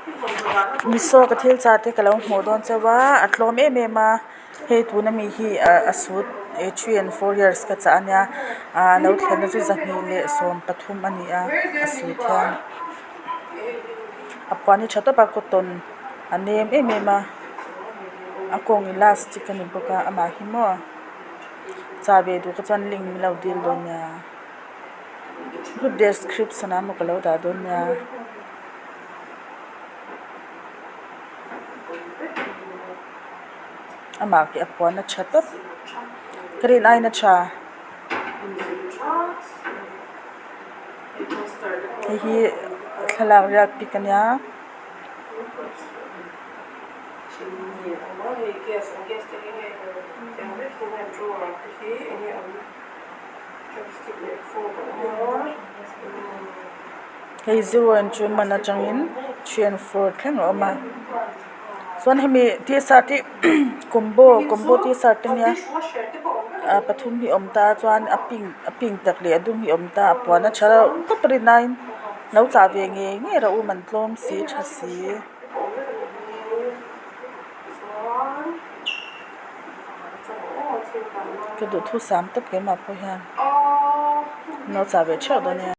Miso ka thil chah te ka lo hmuh dawn chauh a a tlawm em em a hei tuna mi hi ah a suit 3 and 4 years ka chah a nia ah a lo thlenna chu 213 a ni a a suit hian a puan hi tha tawp a cotton a nem em em a a kawng elastic a ni bawk a amah hi maw chah ve duh te chuan link min lo dil dawn nia group description ah emaw ka lo dah dawn nia. Amah khi a puan a tha tawp ka rin aiin a tha hei hi thlalak riak pic a nia. Hei 0 and 2 man atangin 3 and 4 thleng a awm a chuan hemi tshirt hi combo combo tshirt ania ah pathum hi a awm ta chuan a pink a pink tak leh a dum hi a awm ta a puan a tha reuh tawp a rin aiin lo chah ve ngei ngei rawh u man tlawm si tha si. Ka duhthusam tawp keimah pawh hian an lo chah ve theuh dawn nia.